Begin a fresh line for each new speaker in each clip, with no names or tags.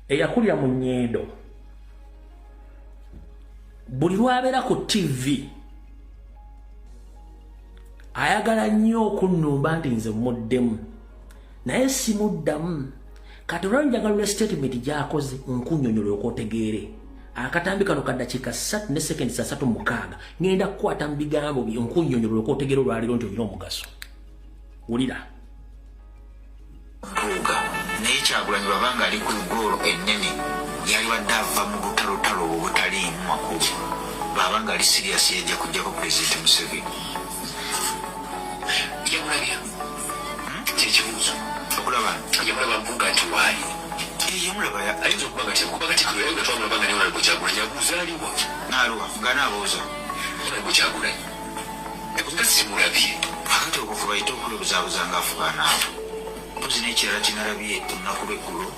Eyakulira mu Nyendo, buli lwabeera ku TV ayagala nnyo okunnumba nti nze muddemu, naye simuddamu. Kati olwali njagala olwa statement gy'akoze nkunnyonnyola okwotegeere. Akatambi kano ka ddakiika 3 ne sekendi 36. Ngenda kukwata mu bigambo bye nkunnyonnyola okwotegeere olwaleero nti olina omugaso. Wulira.
Mpuuga naye Kyagulanyi bw'aba ng'ali ku ggoolo ennene, yalibadde ava mu butalotalo obwo butaliimu makulu. Bw'aba ng'ali serious, yajja kuggyako Pulezidenti Museveni.
Yamulabya kyekibuuzo.
Okulaba.
Yamulaba Mpuuga nti waali?
Yamulaba.
Ayinza okuba nga kuba Katikkiro yayo nga twamulaba nga ne Honorable Kyagulanyi abuuza aliwa.
N'aluwa nga naabuuza.
Honorable Kyagulanyi nga simulabye.
Akati okwo kubayite okwebuzaabuza ng'afugaana abo. Mpozi n'ekirala kyenalabye olunaku lw'eggulo,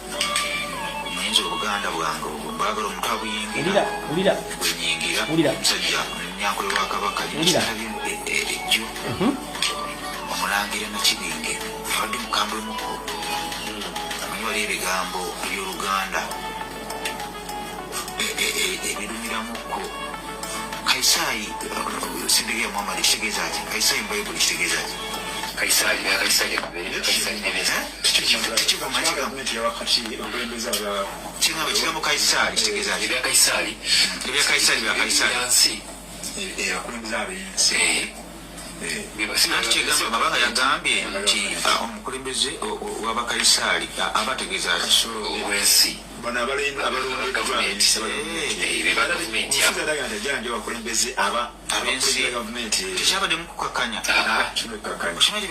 muyinza obuganda bwange obwo mbwagala omuntu abuyingira.
Wulira, wulira.
Bwenyingira.
Wulira.
Omusajja omunyankole wa Kabaka.
Wulira.
Kinalabye ejjo, omulangira Nakibinge abadde mukambwe muko. Amanyi wali ebigambo ebyoluganda ebirumiramuko. Kaisaayi Sendegeya Muhammad kitegeeza ki? Kaisaayi mu Bayibuli kitegeeza ki?
Kayisaali bya Kayisaali Kayisaali.
Tekivuma kigambo.
Gavumenti yawakati abakulembeze aba
Kigambo, ekigambo Kayisaali kitegeeza ki?
Ebya Kayisaali.
Ebya Kayisaali bya Kayisaali.
Byansi.
Abakulembeze ab'ensi.
Anti kyegamba mabanga yagambye nti omukulembeze w'abakayisaali aba ategeeza ki?
Wensi.
Bano abalondeddwa.
Gavumenti. Beba gavumenti abo.
Omufuzi alaga nti ajjanja abakulembeze aba
Ab'ensi.
abakulembera gavumenti.
Tekyabadde mukukakanya?
Kino ekkakkanya.
Okimanyi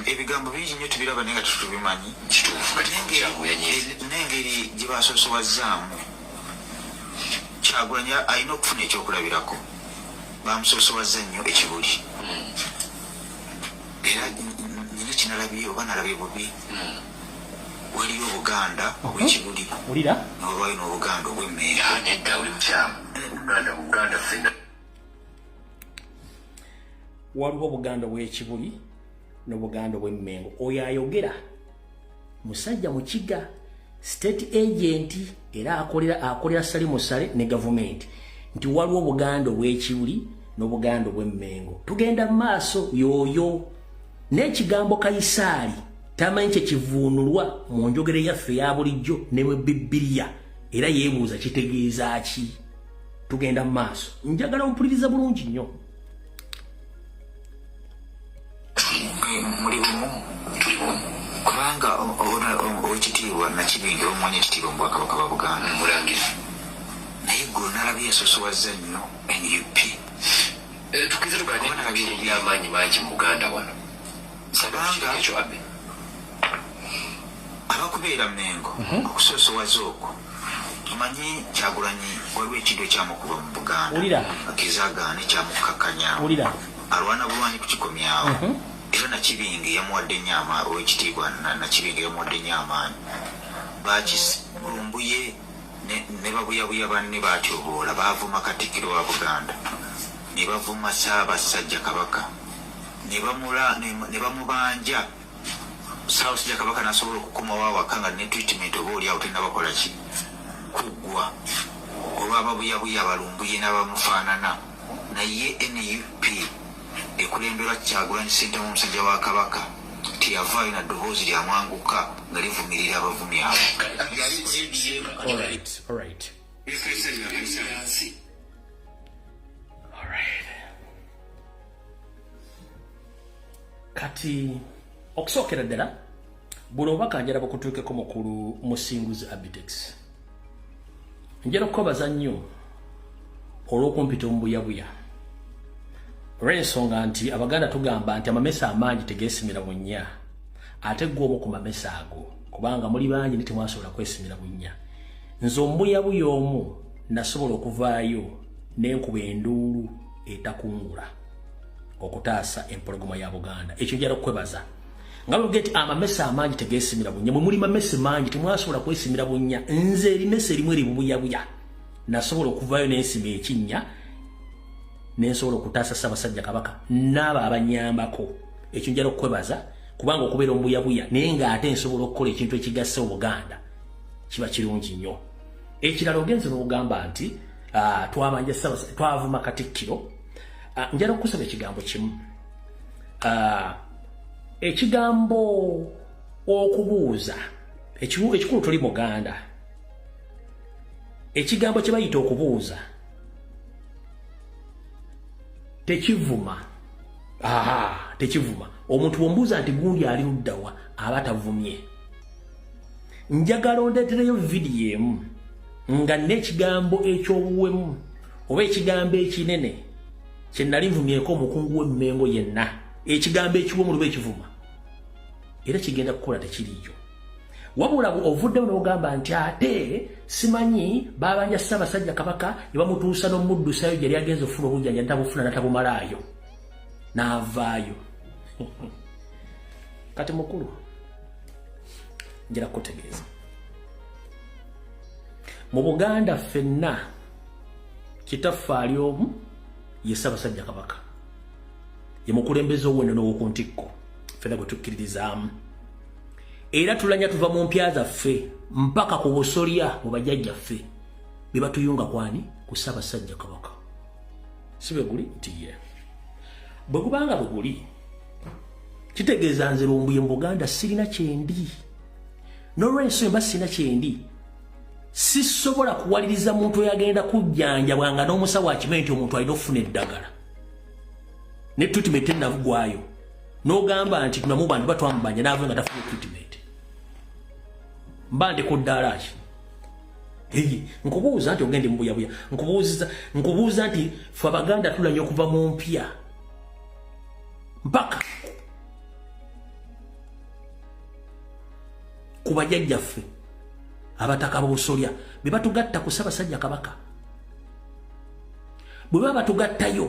ebigambo bingi nnyo tubiraba naye nga tetubimanyi.
Kituufu, kati Kyagulanyi.
N'engeri gye basosowazzaamu Kyagulanyi, alina okufuna ekyokulabirako. Bamusosowazza nnyo ekibuli. Era nina kinalabye oba nalabye bubi, waliyo obuganda obwekibuli
Wulira.
newabaayo n'obuganda obw'emmengo.
Ah, nedda, oli mukyamu. Buganda, Buganda ffenna.
Waliwo obuganda obw'ekibuli n'obuganda obw'emmengo. Oyo ayogera musajja mukiga, state agent, era akolera Salimu Sale ne gavumenti, nti waliwo obuganda obw'ekibuli n'obuganda obw'emmengo. Tugenda mu maaso. Yoyo n'ekigambo Kayisaali tamanyi kye kivuunulwa mu njogera yaffe eya bulijjo ne mu Bibiliya, era yeebuuza kitegeeza ki. Tugenda mu maaso, njagala ompuliriza bulungi nnyo.
Muli bumu.
Tuli bumu.
Kubanga owekitiibwa Nakibinge bamuwanya ekitiibwa mu bwakabaka bwa Buganda.
Mulangira.
Naye gwe nalabye yasosowazza nnyo NUP.
Tukirize tugane.
Kuba nalabye bubi.
Erina amaanyi mangi mu Buganda wano.
Kubanga
ekyo abe
abakubeera Mengo okusosowaza okwo, omanyi Kyagulanyi waliwo ekintu ekyamukuba mu Buganda.
Wulira.
Akizagaana ekyamukkakkanya.
Wulira.
Alwana bulwanyi kukikomyawo. Era Nakibinge yamuwadde nnyo owekitiibwa Nakibinge yamuwadde nnyo amaanyi. Bakilumbuye ne babuyabuya banne batyoboola, bavuma Katikkiro wa Buganda ne bavuma Ssaabasajja Kabaka ne ne bamubanja. Ssaabasajja Kabaka nasobola okukomawo awaka nga ne treatment oba oli awo tennabakola ki kuggwa olw'ababuyabuya abalumbuye n'abamufaanana. Naye NUP ekulemberwa Kyagulanyi Ssentamu, omusajja wa Kabaka, teyavaayo na ddoboozi lyamwanguka nga livumirira abavumi abo.
Alright.
Byansi.
Alright. Kati okusookera ddala, buno obubaka njala bukutuukeko, mukulu Musinguzi Abitex. Njala okukwebaza nnyo olw'okumpita omubuyabuya, olw'ensonga nti Abaganda tugamba nti amamese amangi tegeesimira bunnya, ate gwe omu ku mamese ago, kubanga muli bangi ne temwasobola kwesimira bunnya. Nze omubuyabuya omu nasobola okuvaayo n'enkuba enduulu etakungula okutaasa empologoma ya Buganda. Ekyo njala okukwebaza. Nga lugeti nti amamese amangi tegeesimira bunnya, mwe muli mamese mangi, temwasobola kwesimira bunnya. Nze erimese erimu eribubuyabuya nasobola okuvaayo n'ensima ekinnya nensobola okutaasa Ssaabasajja Kabaka n'abo abanyambako. Ekyo njala okukwebaza, kubanga okubeera omubuyabuya naye ng'ate nsobola okukola ekintu ekigasa Obuganda. Kiba kirungi nnyo. Ekirala ogenze n'ogamba nti twabanja twavuma Katikkiro. Njala okukusaba ekigambo kimu. Ekigambo okubuuza, ekikulu tuli Muganda. Ekigambo kye bayita okubuuza tekivuma. Aha, tekivuma. Omuntu bw'ombuuza nti gundi ali luddawa aba tavumye. Njagala ondeetereyo vidiyo emu nga n'ekigambo eky'obuwemu oba ekigambo ekinene kye nali nvumyeko omukungu w'Emmengo yenna, ekigambo ekiwemu luba ekivuma era kigenda kukola tekiriiyo. Wabula ovuddemu n'ogamba nti ate simanyi babanja Ssaabasajja Kabaka ne bamutuusa n'omuddusayo gye yali agenze okufuna obujjanjabi n'atabufuna n'atabumalaayo n'avaayo. Kati mukulu, njala kukutegeeza mu Buganda ffenna kitaffe ali omu, ye Ssaabasajja Kabaka, ye mukulembeze ow'ennono ow'oku ntikko, ffenna gwe tukkiririzaamu. Era tulanya tuva mu mpya zaffe mpaka ku busolya mu bajjajjaffe be batuyunga kwani ku Ssaabasajja Kabaka. Si bwe guli? Nti ye bwe gubanga bwe guli, kitegeeza nze Lumbuye mu Buganda sirina kyendi. N'olwensonga mba sirina kyendi, sisobola kuwaliriza muntu eyagenda kujjanjabwa nga n'omusawo akimanyi nti omuntu alina okufuna eddagala ne treatment tennavugwayo, n'ogamba nti tunamubanja oba twamubanja n'ava nga tafunye treatment. Mba ndi ku ddaala ki? Nkubuuza nti ogende mubuyabuya, nkubuuza nti ffe Abaganda tulanya okuva mu mpya mpaka ku bajjajjaffe abataka b'obusolya be batugatta ku Ssaabasajja Kabaka. Bwe baba batugattayo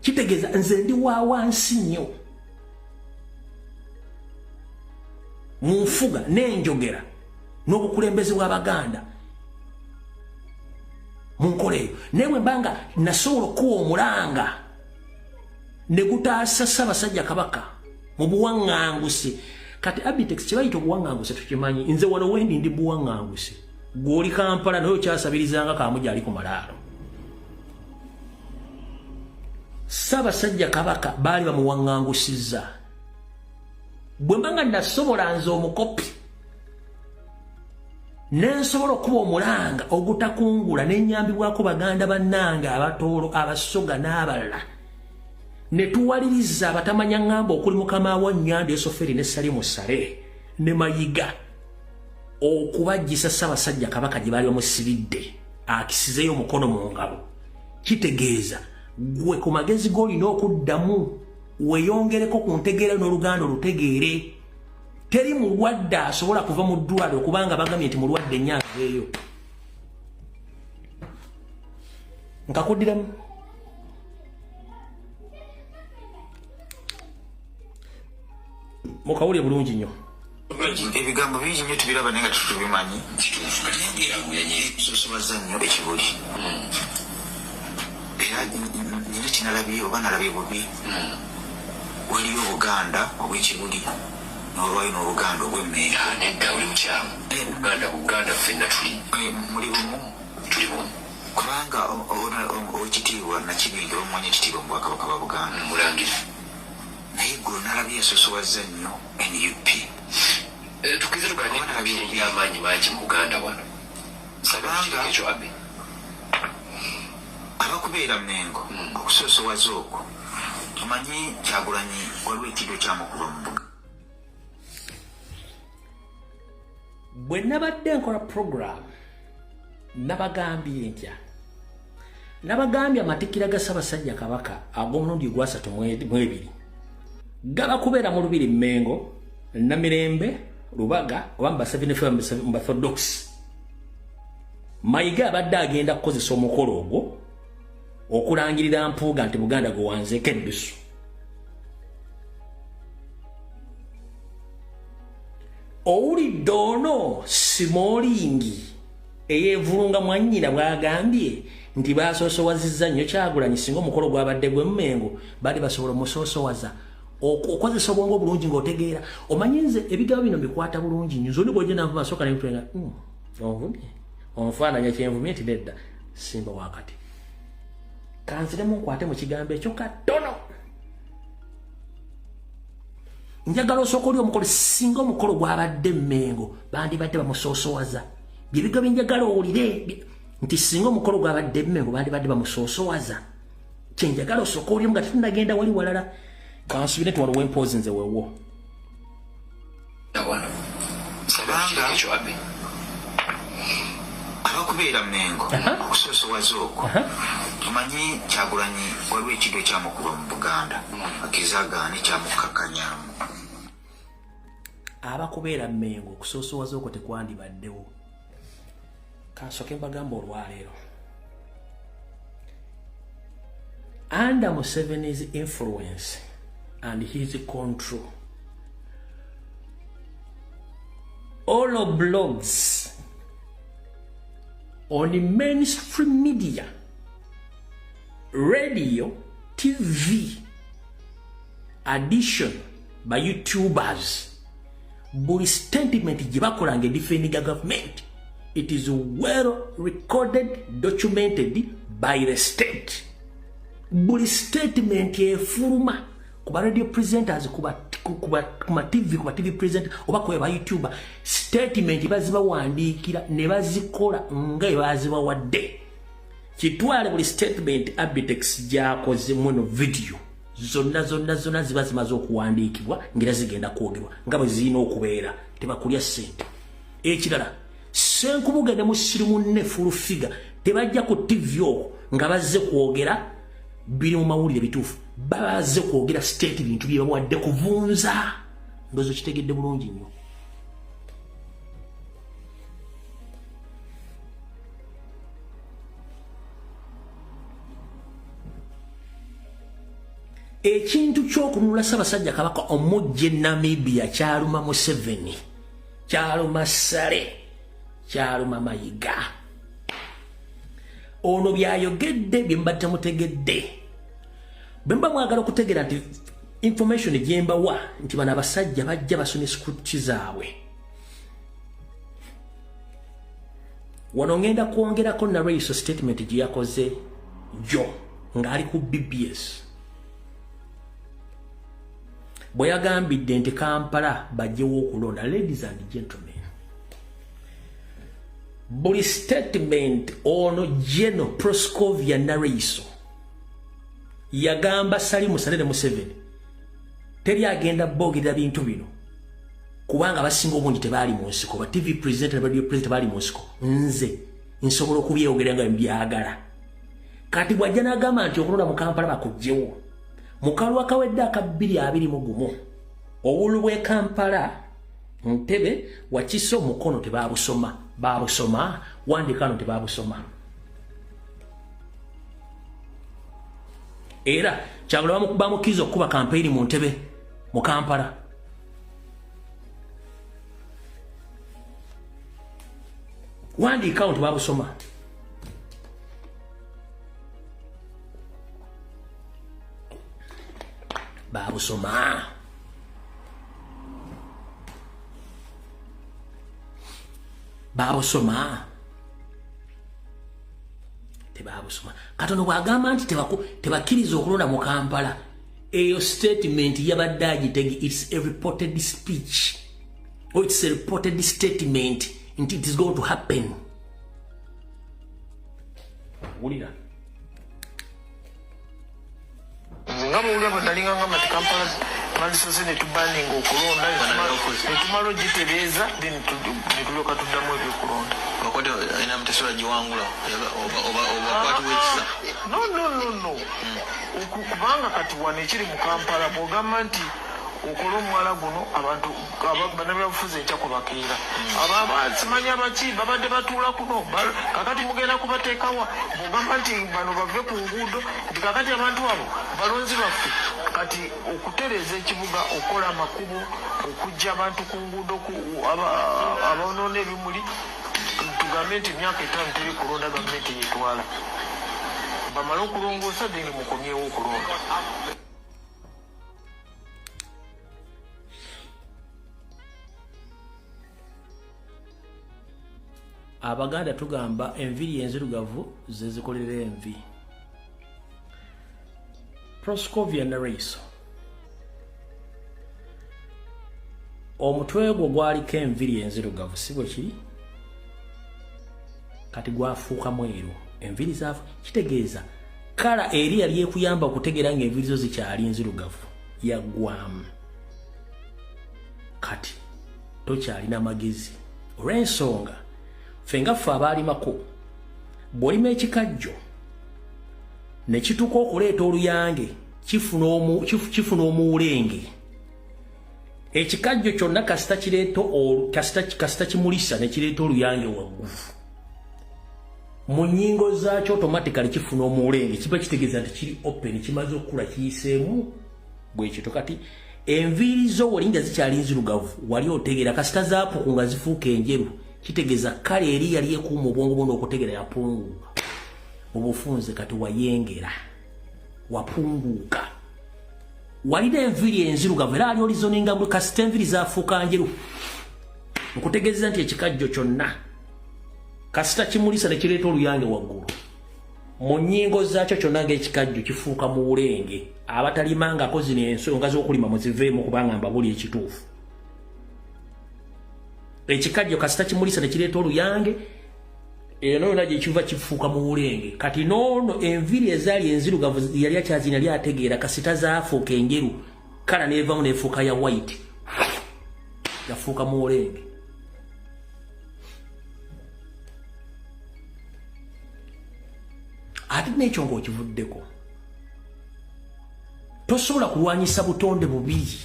kitegeeza nze ndi wa wansi nnyo mu nfuga n'enjogera n'obukulembeze bw'Abaganda mu nkola eyo. Naye bwe mbanga nasobola okuwa omulanga ne gutaasa Ssaabasajja Kabaka mu buwaŋŋanguse. Kati Abitex kye bayita obuwaŋŋanguse tukimanyi. Nze wano wendi ndi buwaŋŋanguse, gw'oli Kampala naye okyasabirizanga Kamuja ali ku malaalo. Ssaabasajja Kabaka baali bamuwaŋŋangusizza. Bwe mba nga nasobola nze omukopi ne nsobola okuba omulanga ogutakungula ne nnyambibwako baganda bannange Abatoolo, Abasoga n'abalala, ne tuwaliriza abatamanya ŋŋamba okuli mukama wa Nnyanda Esoferi ne Salimu Sale ne Mayiga okubajjisa Ssaabasajja Kabaka gye baali bamusibidde akisizeeyo omukono mu ngalo. Kitegeeza gwe ku magezi g'olina okuddamu weeyongereko ku ntegeera n'Oluganda olutegeere. Teri mulwadde asobola kuva mu ddwaliro kubanga bagambye nti mulwadde nnyo aveeyo. Nkakuddiramu. Mukawulire bulungi nnyo.
Ebigambo bingi nnyo tubiraba naye nga tetubimanyi. Sosobaza nnyo ekibuli. Era nina kinalabye oba nalabye bubi. Waliyo Obuganda obw'ekibuli n'olwayo n'Obuganda obw'Emmengo.
Nedda, oli mukyamu. Buganda Buganda ffenna tuli
Muli bumu.
Tuli bumu.
Kubanga owekitiibwa Nakibinge bamuwanya ekitiibwa mu Bwakabaka bwa Buganda.
Mulangira.
Naye gwe nalabye yasosowaza nnyo NUP.
Tukize tugane
Oba nalabye bubi.
amaanyi mangi mu Buganda wano.
Kubanga
ekyo Abe.
Abakubeera Mmengo okusosowaza okwo, omanyi Kyagulanyi waliwo ekiddo kyamukuba mu Buganda.
Bwe nabadde nkola program nabagambye ntya? Nabagambye amatikkira ga Ssaabasajja Kabaka ag'omulundi ogwasatu mu ebiri gaba kubeera mu Lubiri Mmengo, Namirembe, Lubaga oba mu Baseveneffe mu Bathodox. Mayiga abadde agenda kukozesa omukolo ogwo okulangirira Mpuuga nti Buganda gwe wanzeeko endusu. Owulidde ono Simolingi eyeevulunga mwannyina bw'agambye nti baasoosowazizza nnyo Kyagulanyi, singa omukolo gwabadde gw'Emmengo baali basobola omusoosowaza. Okozesa obwongo obulungi ng'otegeera. Omanyi nze ebigambo bino mbikwata bulungi nnyo. Nze oli bw'ojja nanvuma asooka ne ntuula. Onvumye onfaananya kyenvumye nti nedda simba wakati. Kanziremu nkwate mu kigambo ekyo katono. Njagala osooka oli omukolo, singa omukolo gwabadde Mmengo bandibadde bamusoosowaza. Byebigo byenjagala owulire nti singa omukolo gwabadde Mmengo bandibadde bamusoosowaza. Kyenjagala osooka olimu nga tetunnagenda wali walala. Kansubire nti waliwo empoozi nze wewo.
Kubanga abakubeera Mmengo okusoosowaza okwo, omanyi Kyagulanyi waliwo ekintu ekyamukuba mu Buganda akizagaane kyamukakkanyamu.
Abakubeera Mmengo okusoosowaza okwo tekwandibaddewo. Kansooke mbagamba olwaleero, under Museveni's influence and his control, all blogs on the mainstream media, radio, TV, addition by YouTubers, buli statement gye bakola nga defending government, it is well recorded, documented by the state. Buli statement efuluma kuba radio presenters, kuba TV, kuba TV presenter oba kuba ba YouTuber, statement bazibawandiikira ne bazikola nga bazibawadde. Kitwale buli statement Abitex gy'akoze muno video zonna zonna zonna ziba zimaze okuwandiikibwa ngera zigenda kwogerwa nga bwe zirina okubeera, tebakulya ssente. Ekirala, Ssenkubuge ne musiru munne full figure tebajja ku TV okwo nga bazze kwogera biri mu mawulire bituufu, bazze kwogera state bintu bye bawadde kuvunza. Ndowooza kitegedde bulungi nnyo. Ekintu ky'okununula Ssaabasajja Kabaka omujje Namibia kyaluma Museveni, kyaluma Sale, kyaluma Mayiga. Ono byayogedde bye mba temutegedde. Bwe mba mwagala okutegeera nti information gye mbawa nti bano abasajja bajja basomye script zaabwe. Wano ngenda kwongerako narration statement gye yakoze jo ng'ali ku BBS. Bwe yagambidde nti Kampala bajjewo okulonda. Ladies and gentlemen, buli statement ono Geno Proscovia Nareiso yagamba Salimu Saleh Museveni teri agenda bogerera bintu bino kubanga basinga obungi tebaali mu nsiko, ba TV presenter ne radio presenter baali mu nsiko, nze nsobola okubyeyogera nga mbyagala. Kati bw'ajja n'agamba nti okulonda mu Kampala bakuggyewo, mu kalulu akawedde aka 2021 obululu bw'e Kampala, Ntebe, Wakiso, Mukono tebaabusoma, baabusoma, Wandikano tebaabusoma. Era Kyagulanyi bamukkiriza okukuba kampeyini mu Ntebe mu Kampala. Wandiikawo nti baabusoma. Baabusoma. Baabusoma. Tebaabusoma. Katono bw'agamba nti tebakkiriza okulonda mu Kampala, eyo statement yabadde agitege, it's a reported speech or it's a reported statement nti it is going to happen. Wulira.
Nze nga bw'owulira bwe nalinga ngamba nti Kampala twandisose ne tubaninga okulonda ne tumala ogitereeza then ne tulyoka tuddamu ebyokulonda.
Bakwate alina mutesola giwangula oba obakwatibwa ekisa.
No, no, no, no. Kubanga kati wano ekiri mu Kampala bw'ogamba nti okole omwala guno abantu bannabyabufuzi enkya kwe bakeera. Simanyi abaki babadde batuula kuno kakati mugenda kubateekawa. Bw'ogamba nti bano bave ku nguudo nti kakati abantu abo balonzi baffe. Kati okutereeza ekibuga, okukola amakubo, okuggya abantu ku nguudo, abonoona ebimuli, tugambe nti emyaka 5 teri kulonda gavumenti yetwala. Bamale okulongoosa then mukomyewo okulonda.
Abaganda tugamba enviri enzirugavu ze zikolera envi. Proscovia Nalweyiso, omutwe gwo gwaliko enviri enzirugavu, si bwe kiri? Kati gwafuuka mweru, enviri zaafu. Kitegeeza colour eri yali ekuyamba okutegeera ng'enviri zo zikyali nzirugavu yaggwamu. Kati tokyalina magezi olw'ensonga ffe nga ffe abaalimako, bw'olima ekikajjo ne kituuka okuleeta oluyange, kifuna omuwulenge. Ekikajjo kyonna kasita kireeta, kasita kimulisa ne kireeta oluyange waggulu mu nnyingo zaakyo, automatically kifuna omuwulenge. Kiba kitegeeza nti kiri open, kimaze okukula, kiyiseemu bwekito. Kati enviiri zo wali nga zikyali nzirugavu, wali otegeera. Kasita zaapuku nga zifuuka enjeru, kitegeeza colour eri yali ekuuma obwongo bwo n'okutegeera yapunguuka. Mu bufunze kati wayengera, wapunguuka. Walina enviiri enzirugavu era ali olizoninga bwe kasita enviiri zafuuka njeru, nkutegeeza nti ekikajjo kyonna kasita kimulisa ne kireeta oluyange waggulu mu nnyingo zaakyo kyonna ng'ekikajjo kifuuka muwulenge. Abatalimangako, zino ensonga z'okulima muziveemu, kubanga mbabuli ekituufu. Ekikajjo kasita kimulisa ne kireeta oluyange, eno yonna gyekiva kifuuka muwulenge. Kati noono enviiri ezaali enzirugavu yali akyazina, yali ategeera. Kasita zaafuuka enjeru, colour neevamu neefuuka ya white, yafuuka muwulenge. Ate n'ekyo ng'okivuddeko, tosobola kulwanyisa butonde bubiri.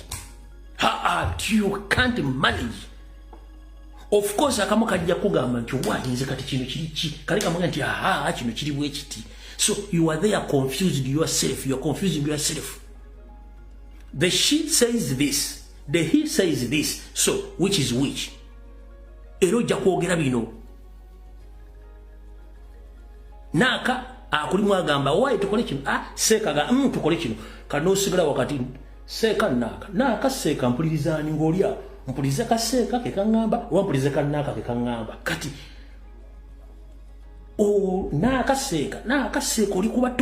You can't manage. Of course akamu kajja kugamba nti owayinze kati kino kiri ki, kali kamuga nti aha, kino kiri bwe kiti. So you are there confused yourself, you are confusing yourself. The she says this, the he says this, so which is which? Era ojja kwogera bino. Naaka akulimu agamba, "Waayi, tukole kino." Ah, seeka ga tukole kino. Kanosigala wakati, seeka naaka, naaka seeka. Mpulirizaani ng'olya? Mpulirize kaseeka ke kaŋŋamba oba mpulirize kanaaka ke kaŋŋamba? Kati naaka seeka, naaka seeka, oli kuba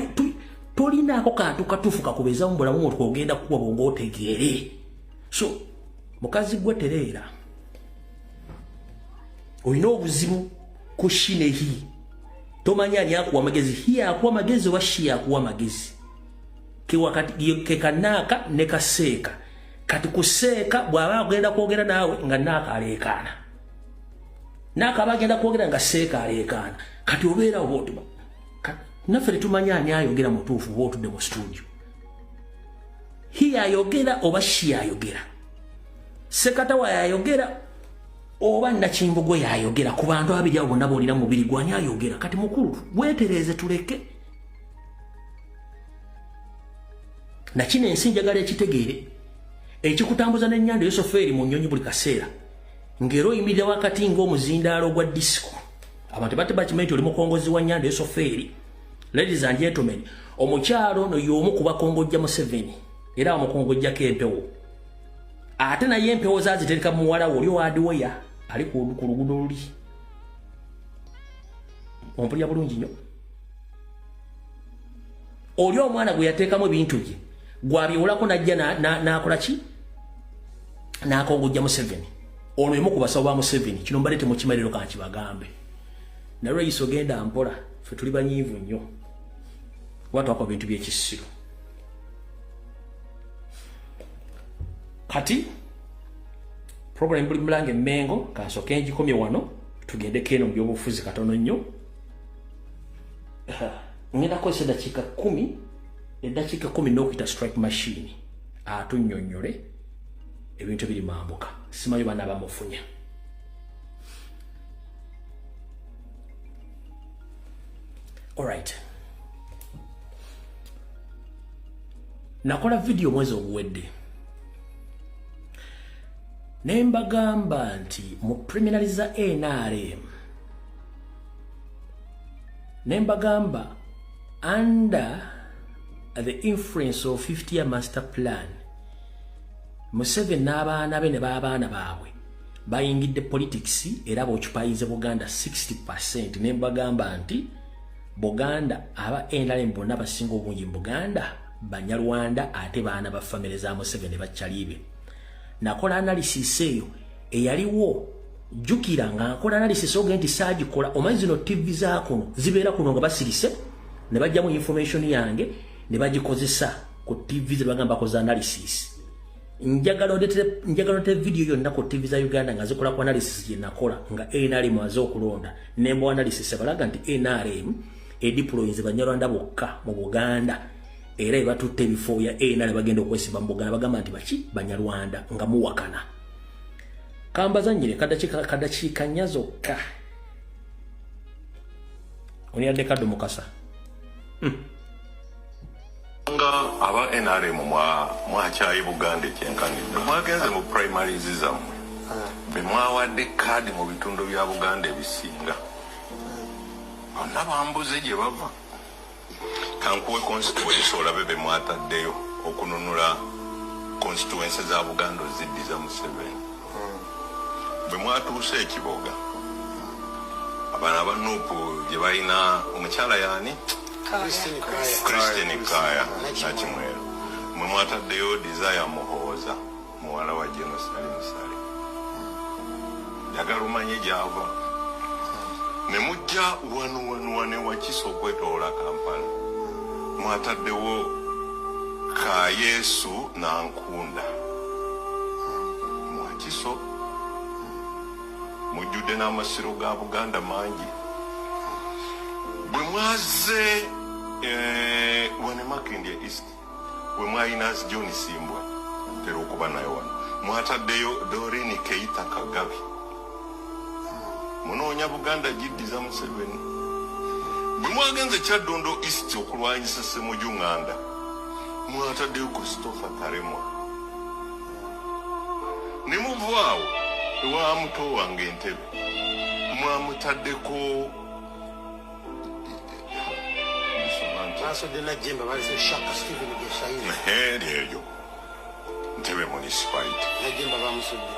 tolinaako kantu katuufu kakubeeza mu bulamu ogenda kuwa bwonga otegeere. So mukazi gwe tereera, olina obuzibu ku she ne he. Tomanyi ani akuwa amagezi, he akuwa amagezi oba she akuwa amagezi. Ke kanaaka ne kaseeka. Kati kuseeka bw'aba agenda kwogera naawe nga naaka aleekaana, naaka aba agenda kwogera nga seeka aleekaana. Kati obeera oba otuma naffe tetumanyi ani ayogera mutuufu. Oba otudde mu studio, he ayogera oba she ayogera, sekatawa yayogera oba nakimbugwe yayogera? Ku bantu abiri abo bonna boolina mubiri gwani ayogera? Kati mukulu, weetereeze, tuleke nakino. Ensi njagala ekitegeere ekikutambuza n'ennyanda yosofeeri mu nnyonyi buli kaseera, ng'era oyimirira wakati ng'omuzindaalo gwa disiko. Abantu bate bakimanyi nti oli mukongozi wa nnyanda yosofeeri. Ladies and gentlemen, omukyalo ono y'omu ku bakongojja Museveni, era bamukongojjako empewo. Ate naye empewo zaazitereka muwala we oli owaadiweya ali ku luguudo luli. Ompulira bulungi nnyo? Oli omwana gwe yateekamu ebintu bye gwabyewolako, najja n'akola ki? N'akongojja Museveni. Ono emu ku basawo ba Museveni. Kino mbadde temukimaliro, kankibagambe. Nalweyiso, ogenda mpola, ffe tuli banyiivu nnyo kuba twakola bintu byekisiru. Kati program buli mulange Emmengo, kansooke ngikomye wano, tugendeko eno mu byobufuzi katono nnyo. Ngenda kukozesa eddakiika 10, eddakiika 10 n'okuyita strike machine atunnyonnyole ebintu ebiri mambuka. Simanyi baana bamufunya. Alright, nakola vidiyo omwezi oguwedde ne mbagamba nti mu preliminary za NRM, ne mbagamba under the influence of 50 year master plan, Museveni n'abaana be ne b'abaana baabwe Bayingidde politics era b'occupyinze Buganda 60%. Ne mbagamba nti Buganda aba NRM bonna basinga obungi mu Buganda Banyarwanda, ate baana ba family za Museveni bakyalibe. Nakola analysis eyo eyaliwo, jjukira nga nkola analysis oge nti saagikola. Omanyi zino TV zaakuno zibeera kuno nga basirise ne bajjamu information yange ne bagikozesa ku TV ze bagamba bakoze analysis. Njagala ondetere video yonna ku TV za Uganda nga zikola ku analysis gye nakola nga NRM aze okulonda. Nembo analysis ebalaga nti NRM edeployinze Banyarwanda bokka mu Buganda, era ebatutte ebifo bya NRM bagenda okwesiba mu Buganda, bagamba nti baki Banyarwanda nga muwakana. Kambazanyire kadakiika nnya zokka. Oniyadde kaddo Mukasa.
Nga aba NRM mwakyayi Buganda ekyenkanidde, mwagenze mu primaries zammwe be mwawadde kaadi mu bitundu bya Buganda ebisinga bonna bambuze gye bava. Kankuwe constituency olabe be mwataddeyo okununula constituency za Buganda oziddiza Museveni. Bwe mwatuuse ekiboga, abaana ba NUP gye balina omukyala yaani Christine Kaya Nakimwero, mwe mwataddeyo Desire Muhooza, muwala wa General Salim Saleh. Njagala omanye gy'ava. Ne mujja wano wano wano Wakiso okwetoloola Kampala, mwataddewo Kayesu Nankunda. Mwakiso mujjudde n'amasiro ga Buganda mangi. Bwe mwazze wano Makindye East, bwe mwalina John Simbwa tera okuba naye wano, mwataddeyo Doreen Keita Kagabi. Munoonya Buganda giddiza Museveni. Bwe mwagenze Kyaddondo East okulwanyisa Ssemujju Nganda, mwataddeyo Christopher Taremwa. Ne muvaawo ewa muto wange Entebbe, mwamutaddeko
Basodde Najjemba, balese Shaka Stephen Geshaire.
Eryo Ntebe municipality.
Najjemba bamusodde.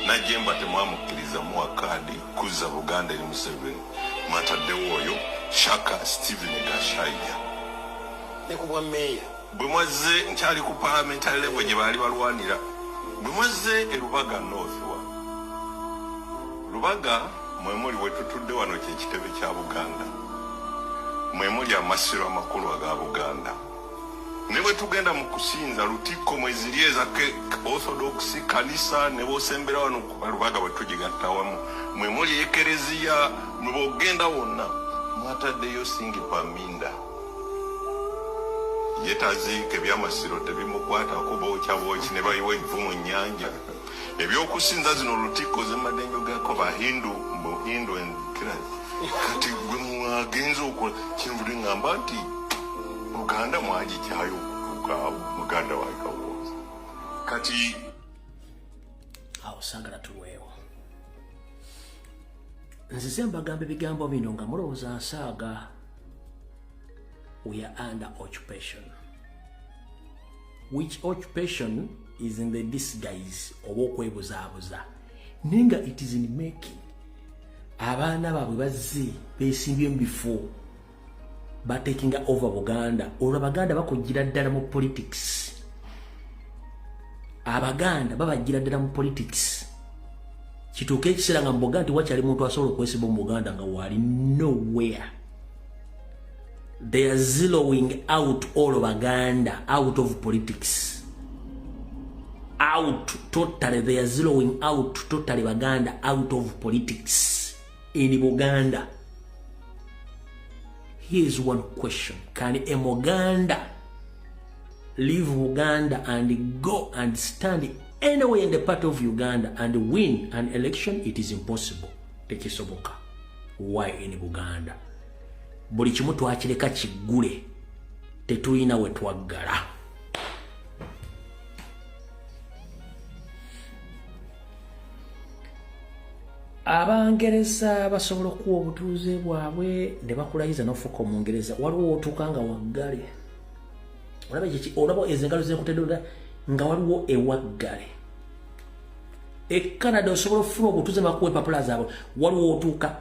Najjemba temwamukkiriza muwa kaadi kuzza Buganda eri Museveni, mwataddewo oyo Shaka Stephen Gashaija
ne ku bwa meeya.
Bwe mwazze, nkyali ku parliamentary level gye baali balwanira, bwe mwazze e Lubaga North, wa Lubaga mwe muli we tutudde wano, kyekitebe kya Buganda, mwe muli amasiro amakulu aga Buganda. Ne bwe tugenda mu kusinza lutikko mwe ziri eza Orthodox kanisa, ne bwosembera wano ku Lubaga bwe tugigatta wamu, mwe muli ekereziya, mwe bwogenda wonna mwataddeyo Singi Paminda. Ye taziika, ebyamasiro tebimukwatako, bookya bwoki ne bayiwa evvu mu nnyanja. Ebyokusinza zino lutikko zembadde njogerako, bahindu muhindu enkira. Kati gwe mwagenza okola kinvudde ŋŋamba nti Buganda mwagikyayo okutuuka muganda wakawooza kati.
Awo saagala tulwewo. Nzize mbagamba ebigambo bino nga mulowooza nsaaga. We are under occupation, which occupation is in the disguise oba okwebuzaabuza, naye nga it is in making. Abaana baabwe bazze beesimbye mu bifo, batakinga over Buganda. Olwo Abaganda bakugira ddala mu politics, Abaganda babagira ddala mu politics. Kituuke ekiseera nga mu Buganda tiwakyali muntu asobola okwesiba mu Buganda nga wali nowhere. They are zeroing out all Baganda out of politics, out totally. They are zeroing out totally Baganda out of politics in Buganda. Here's one question: can a Muganda leave Uganda and go and stand anywhere in the part of Uganda and win an election? It is impossible. Tekisoboka. Why in Buganda? Buli kimu twakireka kiggule, tetulina we twaggala. Abangereza basobola okuwa obutuuze bwabwe ne bakulayiza n'ofuuka Omungereza. Waliwo otuuka nga waggale. Olaba ekiki? Olaba ezo engalo zenkutedde nga waliwo ewaggale. E Canada osobola okufuna obutuuze bakuwa empapula zaabwe, waliwo otuuka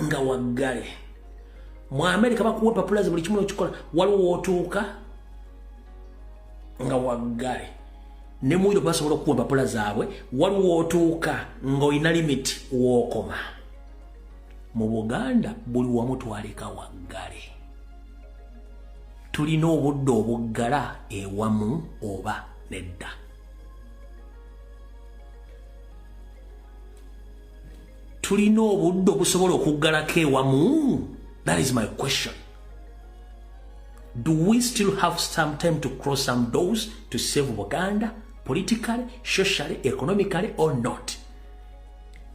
nga waggale. Mu America bakuwa empapula ze, buli kimu nokikola, waliwo otuuka nga waggale. Ne mu Europe basobola okuwa empapula zaabwe, waliwo otuuka ng'olina limit wookoma. Mu Buganda buli wamu twaleka waggale. Tulina obudde obuggala ewamu oba nedda? Tulina obudde obusobola okuggalako ewamu? That is my question. Do we still have some time to cross some doors to save Buganda politically, socially, economically or not?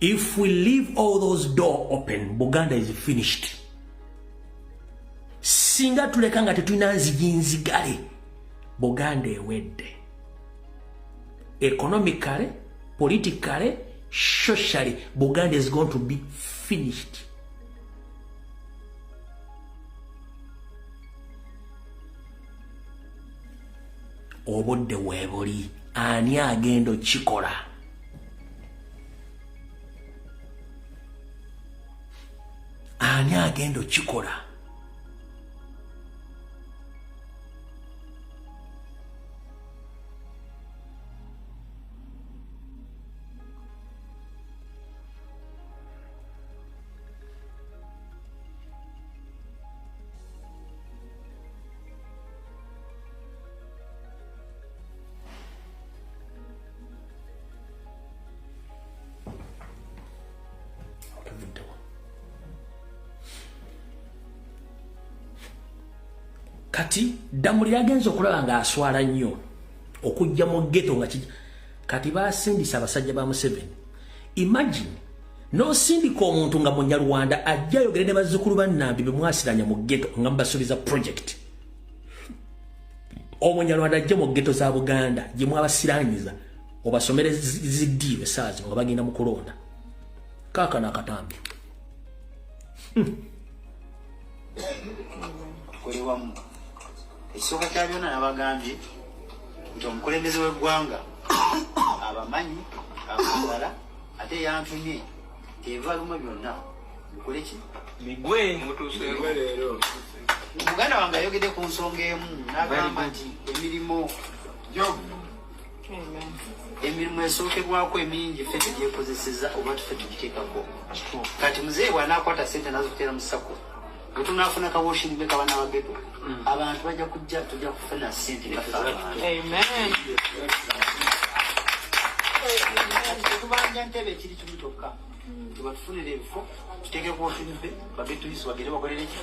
If we leave all those doors open, Buganda is finished. Singa tuleka nga tetulina nzigi nzigale, Buganda ewedde. Economically, politically, socially, Buganda is going to be finished. Obudde weebuli, ani agenda okikola? Ani agenda okikola? Kati Ddamulira agenza okulaba ng'aswala nnyo okujja mu ghetto nga kijja. Kati basindisa abasajja ba Museveni. Imagine n'osindika omuntu nga Munyarwanda ajja ayogere ne bazzukulu ba Nnambi be mwasiranya mu ghetto nga mubasuubiza project. Omunyarwanda ajja mu ghetto za Buganda gye mwabasiranyiza obasomere ziddiiro essaawa zino nga bagenda mu kulonda. Kaakano akatambi.
Tukole wamu. Ekisooka kya byonna nabagambye nti omukulembeze w'eggwanga abamanyi abaagala, ate yantumye nti ebibaluma byonna bikole ki?
Migwe.
Muganda wange ayogedde ku nsonga emu n'agamba nti emirimu esookerwako emingi ffe tegyekozeseza oba tuffe tugiteekako. Kati muzeeyi bw'anaakwata ssente n'azikuteera mu SACCO, bwe tunaafuna ka washing bay k'abaana ba ghetto, abantu bajja kujja, tujja kufuna ssente nga ffe abantu. Kati tetubanja ntebe ekiri kimu kyokka, tebatufunira ebifo tuteeke ku washing bay, ba ghetto youth bagende bakolere ki?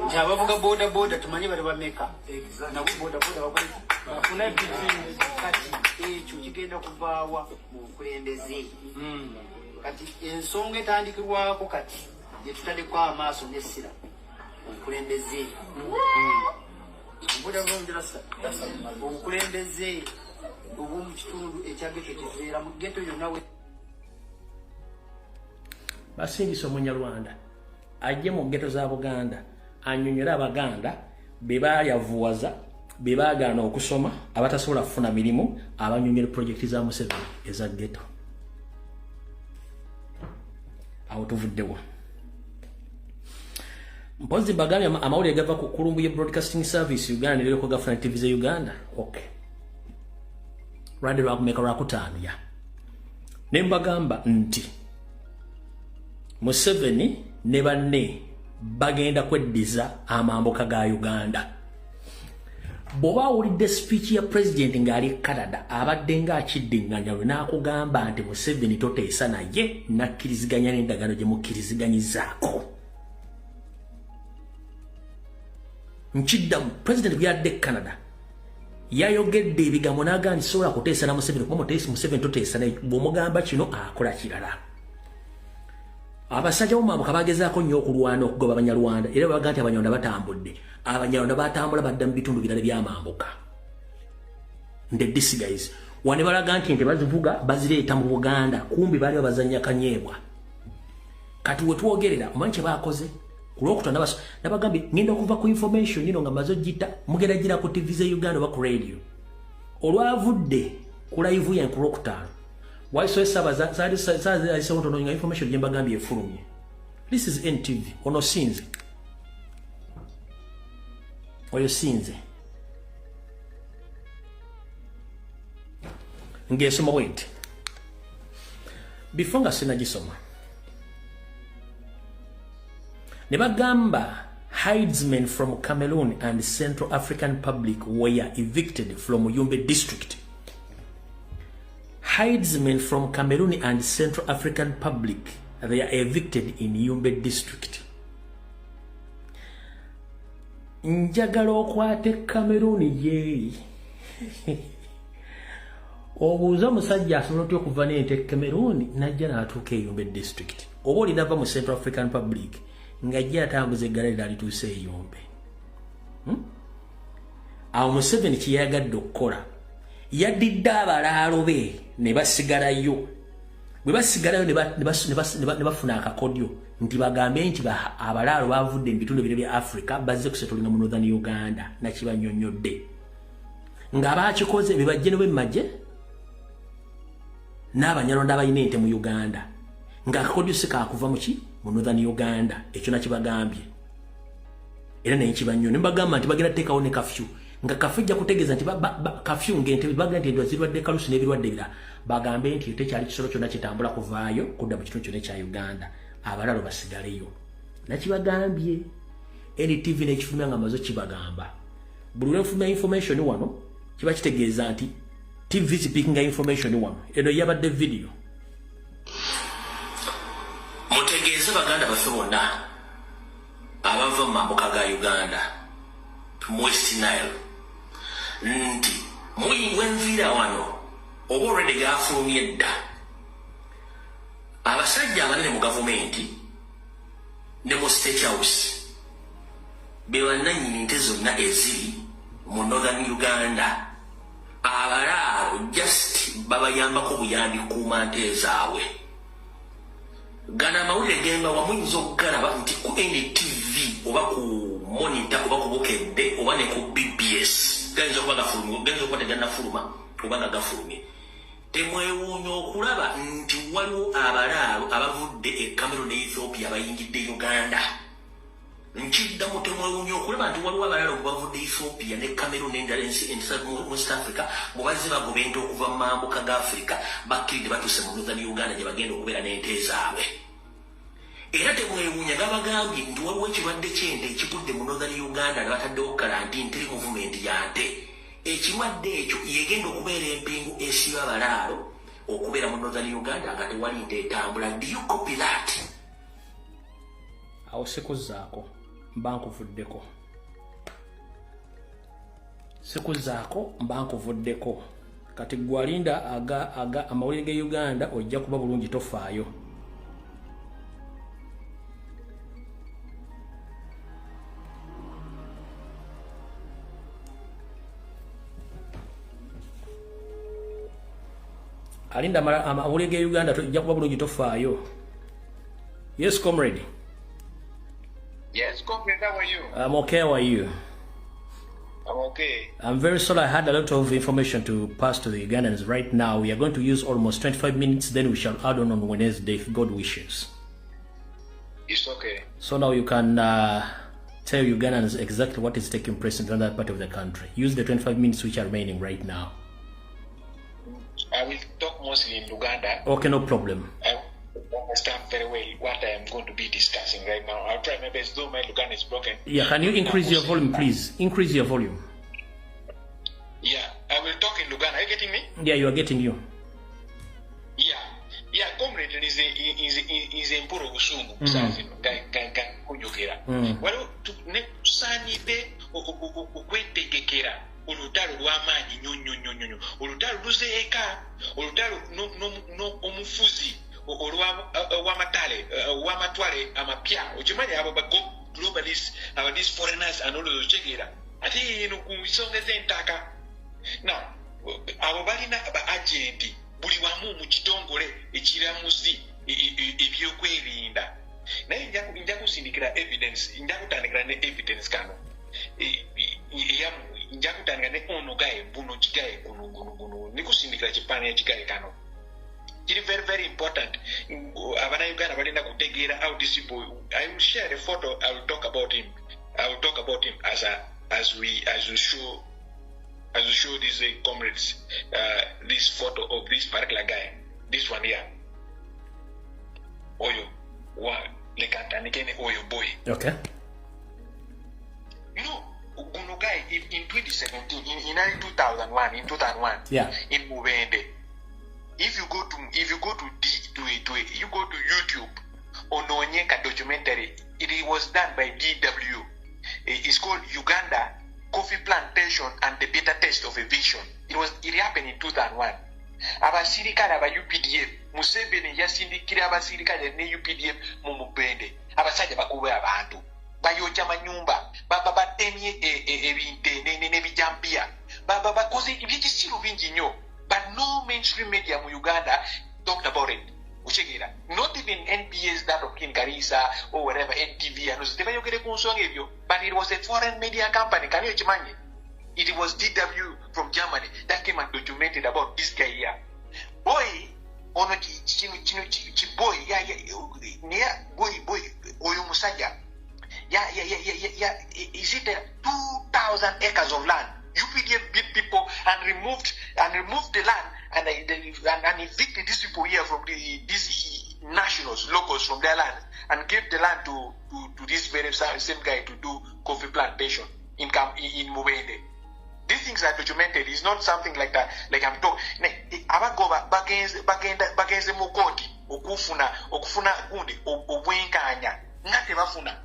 Nti abavuga boda boda tumanye bali bameka, nabo boda boda bakole ki? Kati ekyo kigenda kuvaawa mu bukulembeze. Kati ensonga etandikirwako kati gye tutaddeko amaaso n'essira, obukulembeze. Obukulembeze obw'omu kitundu ekya ghetto kibeera mu ghetto yonna.
Basindisa Omunyarwanda ajje mu ghetto za Buganda annyonnyole Abaganda be baayavuwaza, be baagaana okusoma, abatasobola kufuna mirimu, abannyonnyole pulojekiti za Museveni eza ghetto. Awo tuvuddewo. Mpozi mbagambye amawulire gava ku Kulumbuye Broadcasting Service Uganda ne gafuna TV za Uganda. Okay. Lwadde lwakumeka? Lwakutaano ya. Ne mbagamba nti Museveni ne banne bagenda kweddiza amambuka ga Uganda. Bw'oba awulidde speech ya president ng'ali e Canada, abadde ng'akiddiŋŋanya lwe n'akugamba nti Museveni toteesa naye, nakkiriziganya n'endagaano gye mukkiriziganyizaako. Nkiddamu, president bwe yadde e Canada yayogedde ebigambo n'agamba nti sobola kuteesa na Museveni kuba Museveni toteesa naye, bw'omugamba kino akola kirala. Abasajja bomambuka bagezaako nnyo okulwana okugoba Abanyarwanda, era baga nti Abanyarwanda batambudde. Abanyarwanda batambula badda mu bitundu birala byamambuka nde disguise wane balaga nti ente bazivuga bazireeta mu Buganda, kumbi baali babazannya kanyeebwa. Kati wetwogerera omanyi kye bakoze ku Lwokutaano, nabagambye ngenda okuva ku information ino nga maze ogita, mugenda gira ku TV ze Uganda oba ku radio. Olwavudde ku live yange ku Lwokutaano, Waiso esaba zaali zayisewo ntono nga information gye mbagambye efulumye. This is NTV. Ono sinze. Oyo sinze. Ngesoma bwenti. Before nga sinagisoma. Ne bagamba herdsmen from Cameroon and Central African Republic were evicted from Yumbe district. Herdsmen from Cameroon and Central African Republic, they are evicted in Yumbe district. Njagala okwate Cameroon yeeyi. Obuuza omusajja asobola otya okuva n'ente Cameroon n'ajja n'atuuka e Yumbe district. Oba olinava mu Central African Republic ng'ajja atambuza eggala lye alituusa e Yumbe. Awo Museveni kye yayagadde okukola, yaddidde abalaalo be ne basigalayo. Bwe basigalayo ne bafuna akakodyo nti bagambe nti abalaalo bavudde mu bitundu bino bya Africa bazze kusettlinga mu Northern Uganda, nakibanyonnyodde. Nga baakikoze be bajje ne b'emmagye n'Abanyarwanda abalina ente mu Uganda. Nga akakodyo si kaakuva mu ki? Mu Northern Uganda. Ekyo nakibagambye. Era naye nkibannyo. Ne mbagamba nti bagenda kuteekawo ne kafyu. Nga kafyu ejja kutegeeza nti kafyu ng'ente bagenda nti endwadde zirwadde kalusi n'ebirwadde ebirala. Bagambe nti tekyali kisolo kyonna kitambula kuvaayo kudda mu kitundu kyonna ekya Uganda. Abalaalo basigaleyo. Nakibagambye. NTV n'ekifulumya nga maze kibagamba. Buli lwe nfulumya information wano kiba kitegeeza nti TV zipickinga information wano. Eno yabadde video. Mutegeeze baganda baffe bonna abava mu mambuka ga Uganda mu West Nile nti wenviira wano oba already gafulumye dda abasajja abanene mu gavumenti ne mu State House be bannannyini nte zonna eziri mu Northern Uganda. Abalaalo just babayambako buyambi kuuma nte zaabwe. Gano amawulire gemba wamuyinza okugalaba nti ku NTV oba ku Monitor oba ku Bukedde oba ne ku BBS gayinza okuba gafulumye, gayinza okuba tegannafuluma oba nga gafulumye. Temwewuunya okulaba nti waliwo abalaalo abavudde e Cameroon ne Ethiopia bayingidde Uganda. Nkiddamu, temwewuunya okulaba nti waliwo abalaalo bavudde Ethiopia ne Cameroon n'endala ensi mu West Africa bwe bazze bagoba ente okuva mu mambuka ga Africa, bakkiridde batuuse mu Northern Uganda gye bagenda okubeera n'ente zaabwe. Era temwewuunya gabagambye nti waliwo ekirwadde ky'ente ekigudde mu Northern Uganda ne bataddewo kalantiini, teri movement ya nte. Ekirwadde ekyo yegenda okubeera empingu esiba abalaalo okubeera mu Northern Uganda nga tewali nte etambula. Do you copy that? Awo sikuzzaako, mba nkuvuddeko. Sikuzzaako, mba nkuvuddeko. Kati gwe alinda aga amawulire ga Uganda ojja kuba bulungi, tofaayo. Alinda amawulire ga Uganda ojja kuba bulungi, tofaayo. Yes, comrade.
Yes, comrade, how are you?
I'm okay, how are you?
I'm okay.
I'm very sorry, I had a lot of information to pass to the Ugandans right now. We are going to use almost 25 minutes, then we shall add on Wednesday if God wishes.
It's okay.
So now you can tell Ugandans exactly what is taking place in another part of the country. Use the 25 minutes which are remaining right now.
I will talk mostly in Luganda.
Okay, no problem.
I understand very well what I am going to be discussing right now. I'll try my best, though my Luganda is broken.
Yeah, can you increase your volume, please? Increase your volume.
Yeah, I will talk in Luganda. Are you getting me?
Yeah, you are getting you.
Yeah. Yeah, comrade, is empuro busungu kusazino ga kunjogera. Waliwo ne tusaanidde okwetegekera olutalo lw'amaanyi nnyo nnyo nnyo nnyo. Olutalo luzeeka, olutalo omufuzi w'amatwale amapya. Okimanyi abo ba globalists, aba these foreigners and all those otegeera. Ate eno ku nsonga z'entaka. Now, abo balina ba agenti buli wamu mu kitongole ekiramuzi ebyokwerinda. Naye nja kusindikira evidence, nja kutandikira ne evidence kano. Nja kutandika ne ono gaye buno kigaye guno guno guno. Ndikusindikira kifaananyi ekigaye kano. Kiri very very important. Abannayuganda balina kutegeera how this boy. I will share the photo. I will talk about him. I will talk about him as we show these comrades this photo of this particular guy, this one here. Oyo wa leka ntandike ne oyo boy. You know, guno guy in 2017, in early 2001, in 2001, in Mubende. If you go to D, to, a, to a, you go to YouTube, onoonye ka documentary. It was done by DW. It's called Uganda Coffee Plantation and the Bitter Taste of Eviction. It happened in 2001. Abasirikale aba UPDF, Museveni yasindikira abasirikale ne UPDF mu Mubende. Abasajja bakuba abantu, bayokya manyumba, baba batemye ebinte n'ebijambiya, baba bakoze ebyekisiru bingi nnyo, but no mainstream media mu Uganda talked about it. Okitegeera? Not even NBS, that of Kin Karisa or whatever, NTV and those, tebayogere ku nsonga ebyo, but it was a foreign media company. Kani okimanyi? It was DW from Germany that came and documented about this guy here. Boy, ono kino ki boy ya ya boy boy oyo musajja ya is it a 2000 acres of land? UPDF beat people and removed the land and evicted these people here from these nationals, locals, from their land and gave the land to this very same guy to do coffee plantation in Mubende. These things are documented. It's not something like that, like I'm talking. Abagoba bagenze bagenda bagenze mu kooti okufuna gundi obwenkanya nga tebafuna.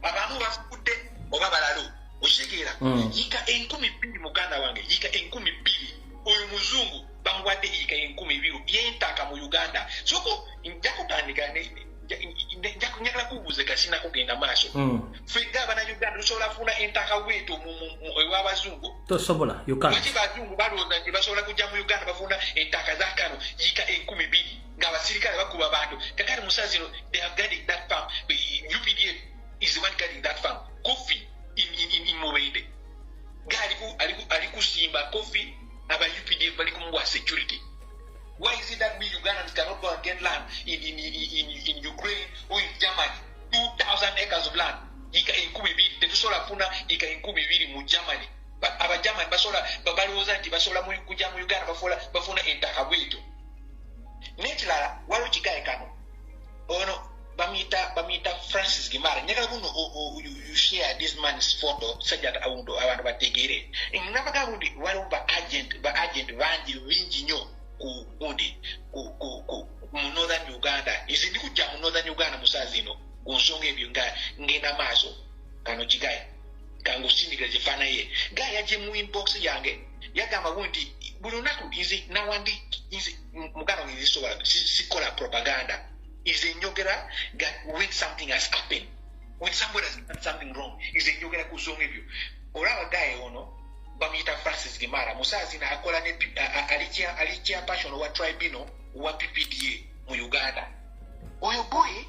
Abamu bafudde oba balalu. Okitegeera? Yika 2000, muganda wange, yika 2000. Oyo muzungu bamuwadde yika 2000 yentaka mu Uganda. Soko nja kutandika njagala kubuuza kasina kugenda maaso. Ffe ng'abannayuganda tusobola funa entaka bwetu ew'abazungu?
Tosobola, you can't.
Lwaki bazungu balowooza nti basobola kujja mu Uganda bafuna entaka za kano yika 2000 ng'abasirikale bakuba abantu? Kakati musaa zino they have guarded that farm. UPDF is the one guarding that farm, coffee in Mubende. Nga ali kusimba coffee, aba UPDF bali kumuwa security. Why is it that we Ugandans cannot go and get land in Ukraine or in Germany? 2,000 acres of land. Yika 2000. Tetusobola kufuna yika 2000 mu Germany. Abagermany basobola balowooza nti basobola kujja mu Uganda bafuna ettaka bwetyo. N'ekirala, waliwo kigaye kano. Ono bamuyita Francis Gimara. Njagala buno you share this man's photo sajja awundo abantu bategeere. Nabagamba nti waliwo ba agent bangi bingi nnyo ku gundi ku mu Northern Uganda. Izi ndi kujja mu Northern Uganda mu saa zino ku nsonga ebyo nga ngenda maaso. Kano kigaye kangusindikira kifaananyi ye ga yajje mu inbox yange, yagamba bu nti buli lunaku nze nawandi nze muganda wange nzisobola sikola propaganda. Nze njogera nga when something has happened, when somebody has done something wrong, nze njogera ku nsonga ebyo. Olaba gaye ono bamuyita Francis Gimara. Musaazina akola ne ali chairperson wa tribunal wa PPDA mu Uganda. Oyo boy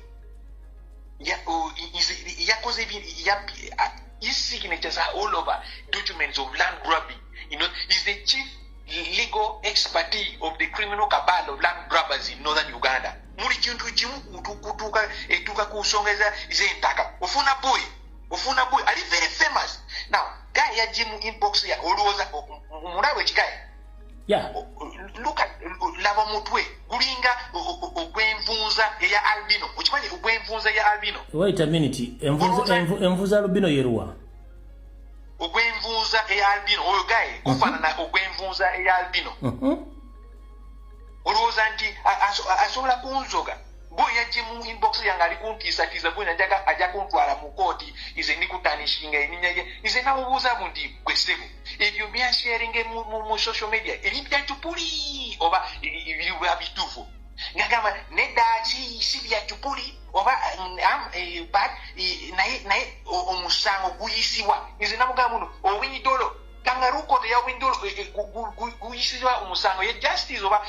yakoze his signatures are all over documents of land grabbing. He's the chief legal expertise of the criminal cabal of land grabbers in Northern Uganda. Muli kintu kimu kutuuka etuuka ku nsonga z'entaka, ofuna boy ali very famous. Now guy yajje mu inbox ya olowooza omulaba ekigaye?
Yeah.
Look at, laba omutwe gulinga ogw'envunza eya albino. Okimanyi ogw'envunza eya albino?
Wait a minute. Envunza albino yeruwa?
Ogw'envunza eya albino, oyo gaye gufaanana ogw'envunza eya albino. Olowooza nti asobola kunzoga? Boy yajje mu inbox yange ali kuntiisatiisa bwe najaga ajja kuntwala mu kooti ize ndikutanishinga erinnya ye. Nze namubuuza bu nti gwe ssebo, ebyo byasharinge mu social media eri bya cupuli oba biri bituufu? Ngagamba nedda, si bya cupuli oba but naye omusango guyisibwa. Nze namugamba muno Owiny Dollo kangaroo court ya Owiny Dollo guyisibwa omusango ye justice oba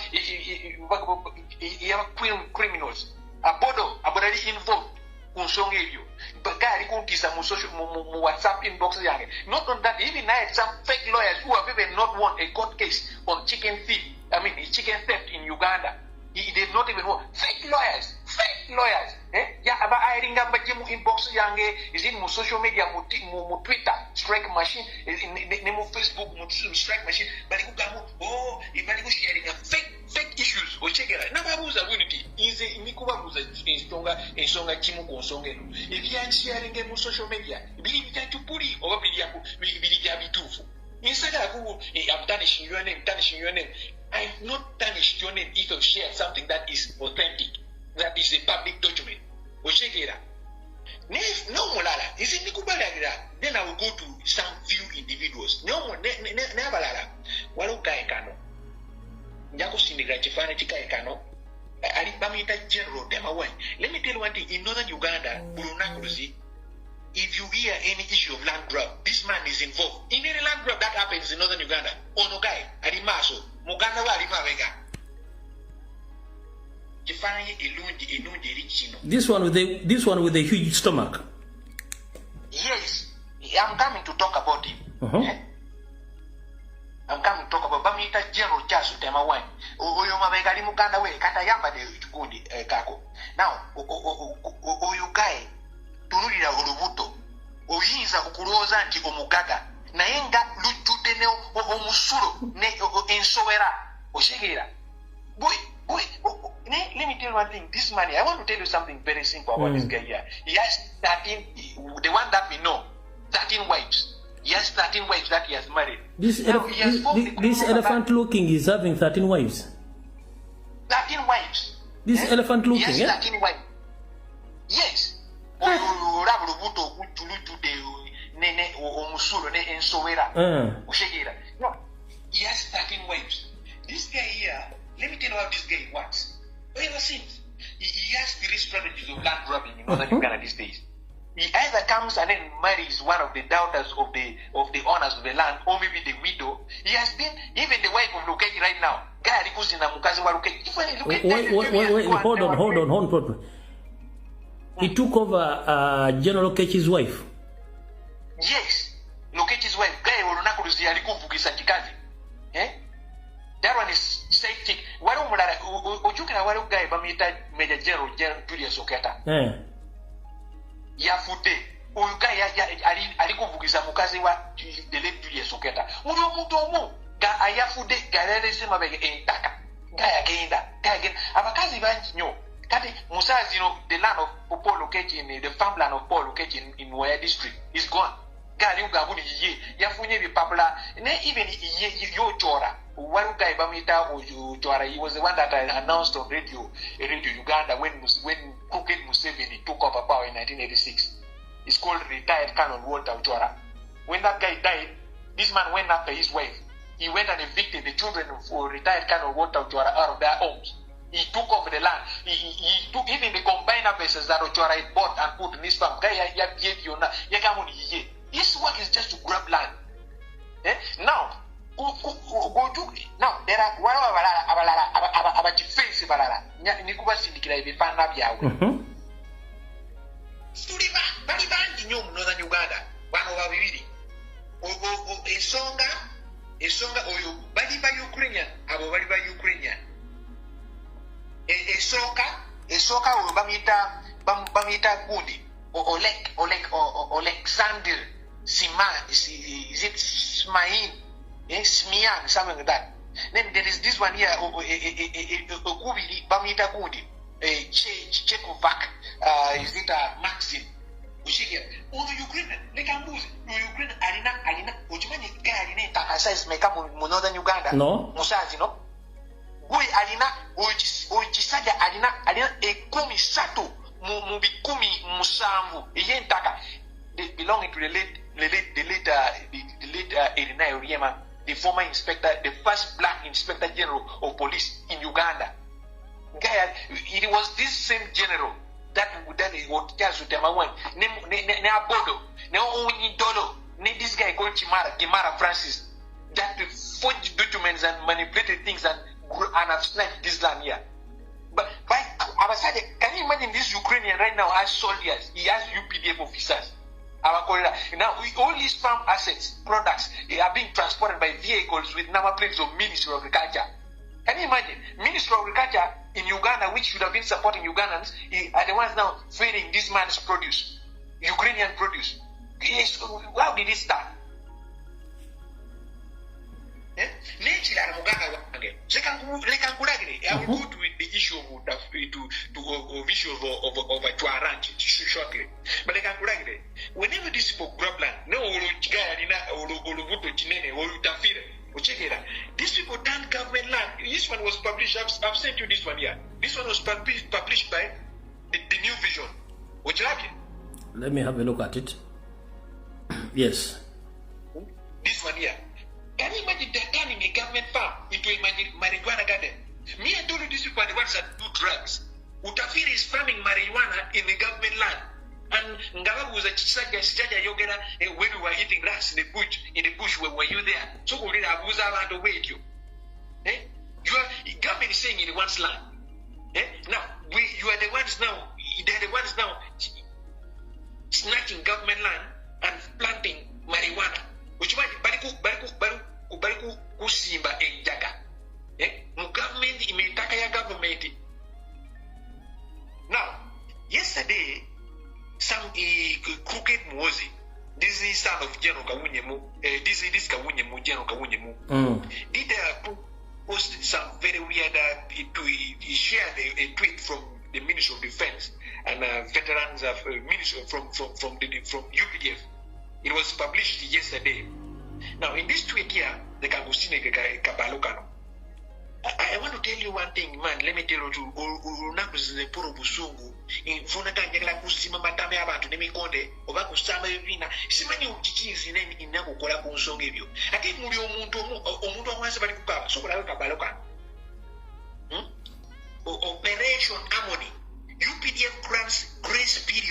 yaba criminals. Abodo ali involved ku nsonga ebyo. Gaali kuntiisa mu social mu WhatsApp inbox yange. Not on that, even I had some fake lawyers who have even not won a court case on chicken thief, I mean chicken theft in Uganda. They've not even won. Fake lawyers, fake lawyers. Eh? Ya aba hiringa bajje mu inbox yange, is in mu social media, mu Twitter, strike machine, ne mu Facebook, mu strike machine. Bali kugamu, oh, bali ku sharing fake issues. Ochegera. Nababuuza bwino nti nze nikubabuuza ensonga kimu ku nsonga eno. Ebya sharing mu social media biri bya kyupuli oba biri bya bituufu? Inside ku I'm tarnishing your name, tarnishing your name. I've not tarnished your name if I've shared something that is authentic, that is a public document. Ochegera. N'omulala nze ndikubalagira, then I will go to some few individuals. N'abalala waliwo guy kano, nja kusindikira kifaananyi kikaye kano ali bamuyita General Demawan. Let me tell you one thing, in northern Uganda, buli lunaku luzi, if you hear any issue of land grab, this man is involved. In any land grab that happens in northern Uganda, ono guy ali maaso, muganda we ali mabega. Kifaananyi elungi eri kino.
This one with the huge stomach.
Yes, I'm coming to talk about him. Eh? I'm coming to talk about, bamuyita General Charles Temawani. Oyo mabega ali muganda we, kati ayambadde ekigundi kako. Now oyo guy, tunulira olubuto, oyinza okulowooza nti omugaga, naye nga lujjudde ne omusulo ne ensowera. Otegeera? Boy, boy, let me tell you one thing. This man, I want to tell you something very simple about this guy here. He has 13, the one that we know, 13 wives. He has 13 wives that he has married.
This,
Now, he has formed the
this
group of
elephant looking is having 13 wives.
13 wives.
This
Eh?
elephant looking,
He has
eh?
13 wives. Yes. Olaba olubuto lujjudde ne omusulo ne ensowera. Otegeera? No. He has 13 wives. This guy here, let me tell you how this guy works. Ever since, he has three strategies of land grabbing in northern Uganda these days. He either comes and then marries one of the daughters of the owners of the land, or maybe the widow. He has been even the wife of Lokech right now. Guy ali kuzina mukazi wa Lokech. Even Lokech
Wait,
died
wait,
2 years
wait, wait,
ago and
hold on,
never
hold on, hold on. He took over General Lokech's wife.
Yes, Lokech's wife. Guy olunaku luzi yali kuvugisa kikazi. Eh? That one is side chick. Waliwo omulala, ojjukira waliwo guy bamuyita Major General Julius Oketta. Yafudde. Oyo guy ali kuvugisa mukazi wa the late Julius Oketta. Muli omuntu omu ga ayafudde galerese mabega entaka. Guy agenda, guy agenda. Abakazi bangi nnyo. Kati musaa zino the land of Paul Lokech in the farmland of Paul Lokech in Nwoya district is gone. Guy ali kugamba nti yiye yafunye ebipapula ne even ye yochora. Waliwo guy bamuyita Ochora. He was the one that I announced on radio Uganda when crooked Museveni took over power in 1986. It's called retired Colonel Walter Ochora. When that guy died, this man went after his wife. He went and evicted the children of retired Colonel Walter Ochora out of their homes. He took over the land. He took even the combiner vessels that Ochora had bought and put in his farm. Guy, ya byonna, yagamba nti yiye. His work is just to grab land. Eh? Now, go to now there are waliwo abalala abakifensi balala. Nikubasindikira ebifaanana byabwe. Tuli bali bangi nnyo mu northern Uganda, bano babibiri. Ensonga oyo bali ba Ukrainian, abo bali ba Ukrainian. Esooka oyo bamuyita gundi Olek Alexander Sima, is it Smain, eh? Smian, something like that. Then there is this one here, okubiri bamuyita gundi Chekovac, is it Maxim? Otegeera? Ono Ukraine, leka mbuuze, ono Ukraine alina okimanyi guy alina ettaka size meka mu northern Uganda?
No.
Musaa zino gwe alina oyo kisajja alina 30 mu 17,000 ey'entaka belonging to the late Erinayo Oryema, the former inspector, the first black inspector general of police in Uganda. Guy, it was this same general that was charged with one ne Abodo, ne Owiny-Dollo, ne this guy called Kimara Francis, that forged documents and manipulated things and have snatched this land here. But by Abasade, can you imagine this Ukrainian right now has soldiers? He has UPDF officers. Abakolera. Now, all these farm assets, products, they are being transported by vehicles with number plates of Ministry of Agriculture. Can you imagine? Ministry of Agriculture in Uganda, which should have been supporting Ugandans, are the ones now feeding this man's produce, Ukrainian produce. Yes, how did it start? Eh? N'ekirala, muganda wange, leka nkulagire. I will go to the issue of the, to of issue of Chwaranch shortly, but leka nkulagire, whenever these people grab land, ne olwo guy alina olubuto kinene, olutafire okitegeera, these people turn government land. This one was published, I've sent you this one here. This one was published by the New Vision. Okirabye?
Let me have a look at it. Yes.
This one here. Can you imagine they're turning a government farm into a marijuana garden? Me, I told you these people are the ones that do drugs. Utafiri is farming marijuana in the government land. And nga babuuza kisajja kisajja yogera, when we were eating grass in the bush, where were you there? So kuwulira abuuza abantu bwetyo. Eh? You are government is saying it wants land. Eh? Now you are the ones now, they're the ones now snatching government land and planting marijuana. Okimanyi bali kusimba enjaga, eh? Mu government, mu ntaka ya government. Now, yesterday, some crooked Muhoozi, this is son of General Kawunyemu, this Kawunyemu, General Kawunyemu, did post some very weird, he shared a tweet from the Ministry of Defense and Veterans of Ministry from UPDF. It was published yesterday. Now, in this tweet here, the Kagusine Kabalokano. I want to tell you one thing, man. Let me tell you, olunaku zinempolo busungu nfuna kanjagala kusima matama y'abantu n'emikonde oba kusamba ebibiina, simanyi kiki nzina nina kukola ku nsonga ebyo. Ate muli omuntu omu, omuntu awansi bali kukaaba sokolayo kabalo kano. Operation Harmony, UPDF grants grace period.